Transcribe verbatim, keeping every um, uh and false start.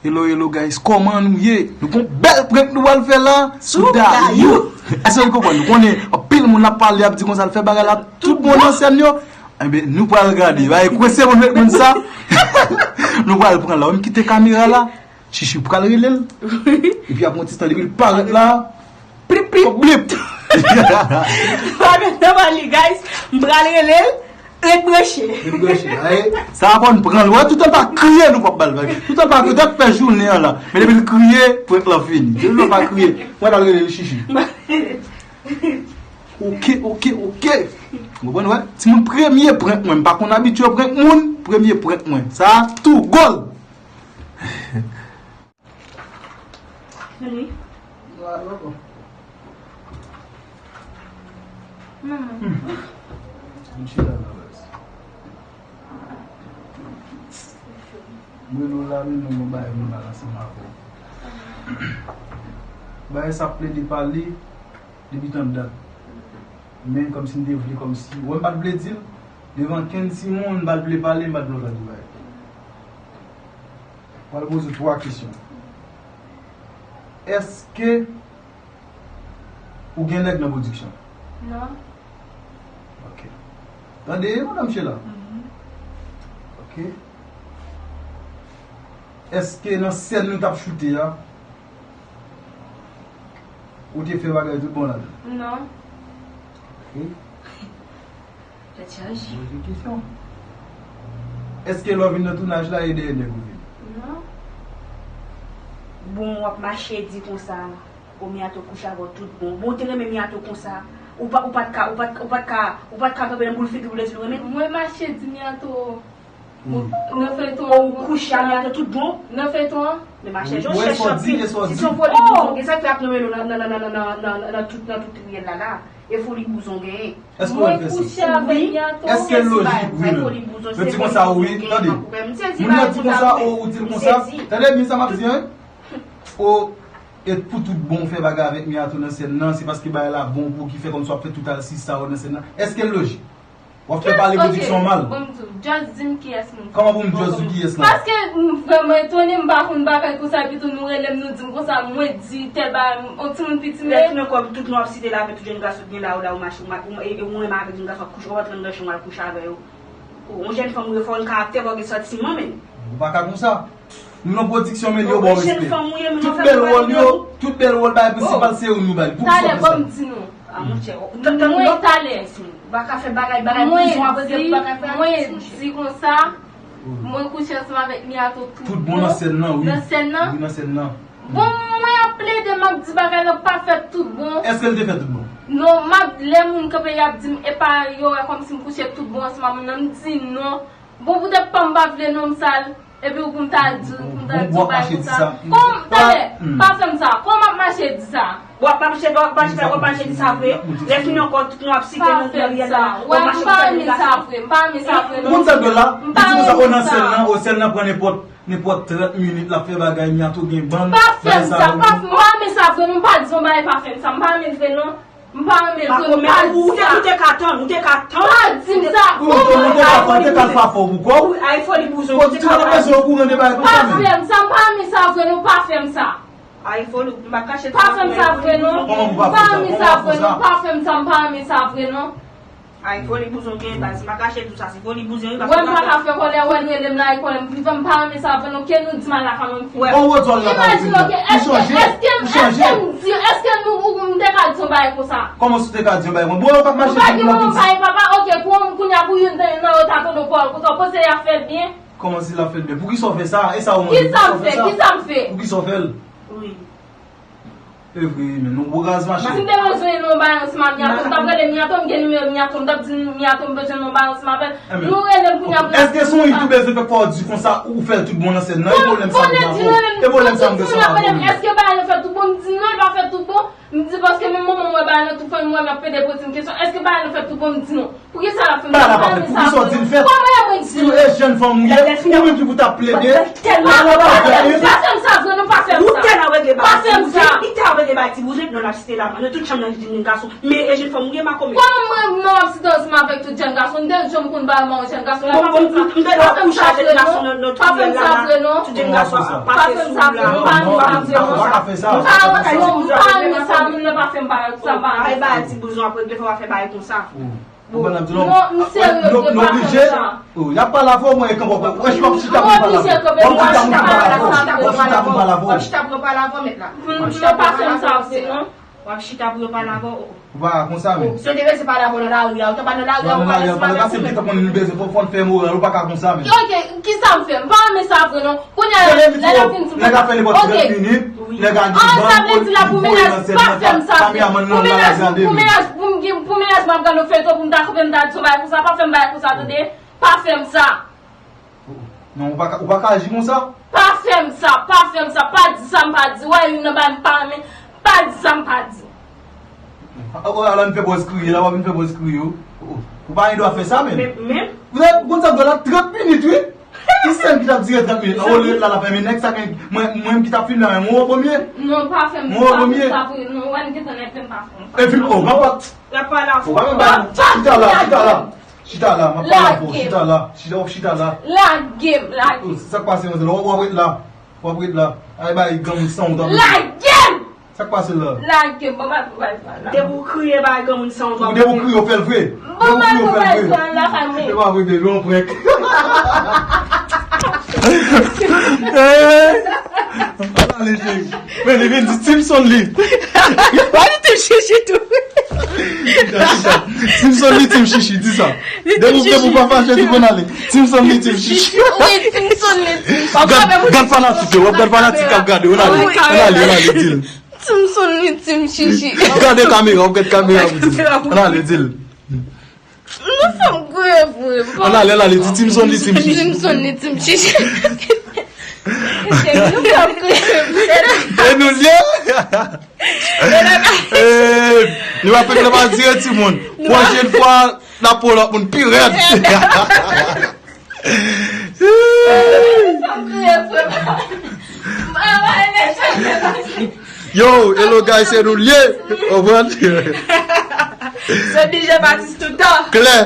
Hello, hello guys, kòman nou ye? Nou gon bèl prank nou pral fè la sou Dayou. Èske nou konprann? Nou konnen anpil moun ap pale, ap di konsa l fè bagay la tout bon nan sèn yo. Enben, nou pral gade. Bay kwese moun met moun sa. Nou pral pran la. Ou menm kite kamera la. Chichi pral rele l. Epi apre yon ti tan depi l parèt la. Plip, plip. Plip. Sa mèt nan li, guys. M pral rele l. Ret branche. Ret branche. Ay, sa a fò n pran l. Wè, toutan pa kriye, nou p ap ba l vag. Toutan pa kriye, dat fè jounen an la. Men depi l kriye, prank lan fini. Depi l pa kriye, mwen t al rele l Chichi. Ok, ok, ok. Ou konprann, wè? Timoun, premye prank mwen. M pa konn abitye prank moun. Premye prank mwen. Sa a tou gòl. Vini. Manman. Hmm. M chita la, guys. Mwen nou la, men nou bay moun la ansanm avè w. Bagay sa ap plede pale depi tann dat. Men kòmsi m te vle, kòmsi, wè m pa t vle di l, devan kenn timoun, m pa t vle pale, m pa t vle w tande bagay. Pral poze w twa kesyon. Èske ou gen nèg nan pwodiksyon? Non. Ok. Tande, madanm Sheila? Mhm. Ok. Èske nan sèn nou t ap choute a, ou te fè bagay tout bon ladan? Non. Ok. Tèt chaje. Poze kesyon. Èske lè w vin nan tounaj la, e dèyè nèg ou vin? Non. Bon, w ap mache di konsa, o Miato kouche avè w tout bon. Bon, ou te renmen Miato konsa. Ou pa, ou pa t ka, ou pa t, ou pa t ka, ou pa t ka kanpe nan boul figi w pou w di l ou renmen l. Mwen mache di Miato. Nan feyton an, ou kouche a Miato tout bon? Nan feyton an? Men ma chè, jan w chèche anpil. Si se yon foli bouzon, gen sa k fè ap nonmen nou nan, nan, nan, nan, nan, nan, nan, nan tout, nan tout riyèl la, la. E foli bouzon genyen. Èske w wè l fè sans? Wi. Èske l lojik? Wi, men. Yo di konsa, wi, tande. Moun nan di konsa, o, ou di l konsa. Tande byen sa m ap di, en? O, e pou tout bon w fè bagay avèk Miato nan sèn nan, se paske bagay la bon pou ki fè kòmsi w ap fè tout alsis sa yo nan sèn nan. Èske l lojik? W ap fè pale pwodiksyon mal. Bon, m di w, just di m kiyès moun. Kòman pou m just di w kiyès la? Paske m vrèman etone, m pa konn bagay konsa, epi tou nou rele m, nou di m konsa, mwen di tèl bagay, yon timoun piti, men. Lè tout nan kò, tout nou ap site la, avèk tout jèn gason ki gen la, ou la, ou mache, ou ma-, ou, e, e, ou renmen avèk jèn gason, ap kouche, ou rantre anndan chanm, ou al kouche avè yo. Ou, yon jèn fanm, ou ye fò yon karaktè, fò gen santiman, men. Ou pa ka konsa. Nou nan pwodiksyon, men yo ba w respè. Tout bèl wòl yo, tout bèl wòl bagay prensipal se ou nou ba l. Pou ki sa w fè sa? Talè, ban m di nou. A monchè, mwen talè. Ou pa ka fè bagay, bagay prizon apre ke ou pa ka fè. Mwen di konsa, mwen kouche ansanm avèk Miato tout bon nan sèn nan, wi. Nan sèn nan. Wi, nan sèn nan. Bon, mwen ap plede, m ap di bagay lan pa fèt tout bon. Èske l te fèt tout bon? Non, m ap, lè moun kanpe, y ap di m, epa yo wè kòmsi m kouche tout bon ansanm avè m nan, m di non. Bon, poutèt pa m pa vle non m sal, epi w pou m ta di, pou m ta di yon bagay konsa. Kòm, talè, pa fè m sa. Kòman m ap mache di sa? W ap mache, w ap mache, w ap mache di sa vre. Lè fini ankò, tout nou ap site nan riyèl la. W ap mache pou sa di sa. M pa renmen sa vre, m pa renmen sa vre non. Moun sa dwe la, li di konsa, o nan sèn nan, o sèn nan pran nenpòt, nenpòt trant minit, l ap fè bagay, Miato gen bann, bagay sa yo. Pa fè m sa, pa, m pa renmen sa vre non, m pa di yon bagay, pa fè m sa, m pa renmen l vre non. M pa renmen l vre, m pa di sa. Ou te, ou te ka tann, ou te ka tann. Pa di m sa. Ou te, ou te ka tann, ou te ka fè fò pou kò w. Ay foli bouzon, ou te ka tann. Ou bezwen okouran de bagay konsa menm. Pa fè m sa, m pa renmen sa vre non, pa fè m sa. Ay foli, m pa kache. Pa fè m sa vre non. M pa renmen sa vre non, pa fè m sa, m pa renmen sa vre non. Ay foli bouzon gen baz, m pa kache di w sa, se foli bouzon wi, paske. Wè m pa ka fè kòlè, wè l rele m la, e kòlè m pi fò, m pa renmen sa vre non, ke nou di m al lakay mwen m fini. Wè. Imajine, ok, èske, èske, èske m di, èske nou, ou, m te ka di yon bagay konsa? Kòman si w te ka di yon bagay konsa? Bon, yo p ap mache di pou la pou di. Ou pa gen manman, pa gen papa, ok, pou, kounye a pou youn nan yo ta tande yon pawòl konsa, ou panse y ap fè l byen? Kòman si l ap fè l byen? Poukisa w fè sa? E sa ou mande? Poukisa w fè sa? Kisa m fè? Poukisa w fè l? Wi. E vre, men nou gwo gaz mache. Si m te bezwen yon bagay ansanm ak Miato, m t ap rele Miato, m gen nimewo Miato, m t ap di Miato m bezwen yon bagay ansanm avè l. Nou rele m kounye a pou. Èske se yon youtubeuse ou fè fò di konsa ou fè l tout bon nan sèn nan? E pwoblèm sa nou pa fè. E pwoblèm sa nou bezwen pa fè. Èske bagay yo fè tout bon? M di non, li pa fè tout bon. M di paske menm manman m wè bagay nan tout fanmi m wè m ap pede poze m kesyon, èske bagay nan fèt tout bon? M di non. Poukisa l ap fè m sa? M pa renmen sa vre non. Kòman mwen di non? Si w e jèn fanm ou ye, ou menm ki pou t ap plede. Pa fè m sa vre non, pa fè m sa. Pa fè m sa. Li te avè de bay ti bouzen, non, l ap site la. Nan tout chanm nan, li di jèn gason. Men e jèn fanm ou ye, makomè. Kòman mwen, mwen ap site ansanm avèk tout jèn gason? M te janm konn ba mwen jèn gason. Pa fè m sa. M te dwe kouche avèk gason nan, nan tout riyèl la. Pa fè m sa vre, non. Tout jèn gason ap pase sou ou la. Pa fè m sa vre, non. Pa fè m sa vre, non. Pa fè sa. Pa fè sa. Moun nan pa fè m bagay sa, pa. Ay, ba ti bouzen ap regle, fò w ap fè bagay konsa. Ou konprann sa m di w? Non, m serye, m pa fè sa. Oh, y ap pale avè w, mwen, e kanpe w. Wè, w ap chita pou m pale avè w. W ap chita pou m pale avè w. W ap chita pou m pale avè w. W ap chita pou m pale avè w, mèt la. Non, pa fè m sa vre, non. W ap chita pou yo pale avè w. Ou pa ka konsa, men. Si yo te bezwen pale avè w nan lari a, ou ta pa nan lari a, ou pa nan lari a, ou pa nan lari a, se ki ta konn bezwen fò, fò n fè moral, ou pa ka konsa, men. Ok, kisa m fè? M pa renmen sa vre, non. Kounye a, lè n ap vin sou nèg ap fè nenpòt trant minit, nèg a gen ban, sa vle di la pou menaj, pa fè m sa vre. Pou menaj, pou menaj, pou m gen, pou menaj mwen ap gade yon feyton, pou m ta kanpe, m ta di yon bagay konsa, pa fè m bagay konsa, tande? Pa fè m sa. Non, ou pa ka, ou pa ka aji konsa. Pa fè m sa, pa fè m sa, pa di sa m pa di. Wè, youn nan bagay m pa renmen, pa di sa m pa di. Alò, n fè bòz kriye, la, w ap vin fè bòz kriye, wi. Ou pa gen dwa fè sa, menm. Men, men. Ou konn sa m di w la, trant minit, wi. Ki sèn ki t ap dire trant minit? Olye la, l ap fè men nèg sa, men mwen, mwen ki t ap filme la, men mwen premye. Non, pa fè m, pa fè m sa vre. Non, wè, m gentan nève m, pa fè m sa. Epi, oh, pa pòt. Y ap pale avè w. Chita la, chita la. Chita la, m ap pale avè w. Chita la, chita, w ap chita la. Lage m, lage m. Oh, sa k pase, manzè? W ap, w ap ret la. W ap ret la. Ay, bay granmoun san wont w ap ret. Lage m! Sa k pase la? Lage m, ban m al pou bay pran la. Depi w kriye bay granmoun san wont w ap ret. Depi w kriye, w fè l vre. Ban m al pou bay pran lakay mwen. Se pa vre, baby, yon prank. Ala le cheri. Men li vin di Team Sonly. Pa di Team Chichi tou. Team Sonly, Team Chichi, di sa. Depi, depi w pa fache, di konn ale. Team Sonly, Team Chichi. Wi, Team Sonly, Team Chichi. Gad, gad fanatik yo, w ap gad fanatik k ap gade, ann ale, ann ale, ann ale, di l. Team Sonly, Team Chichi. Gade kamera, w ap gad kamera pou di l. Ann ale, di l. Nou fè m kriye vre. Ann ale, ann ale, di Team Sonly, Team Chichi. Team Sonly, Team Chichi. Nou fè m kriye vre. E nou l ye. Eh, nou ap fè pa dire timoun. Pwochèn fwa, n ap pran lòt moun pi rèd. Fè m kriye vre. Yo, hello guys, se nou l ye. Konprann? Se D J Batis toutan. Klè.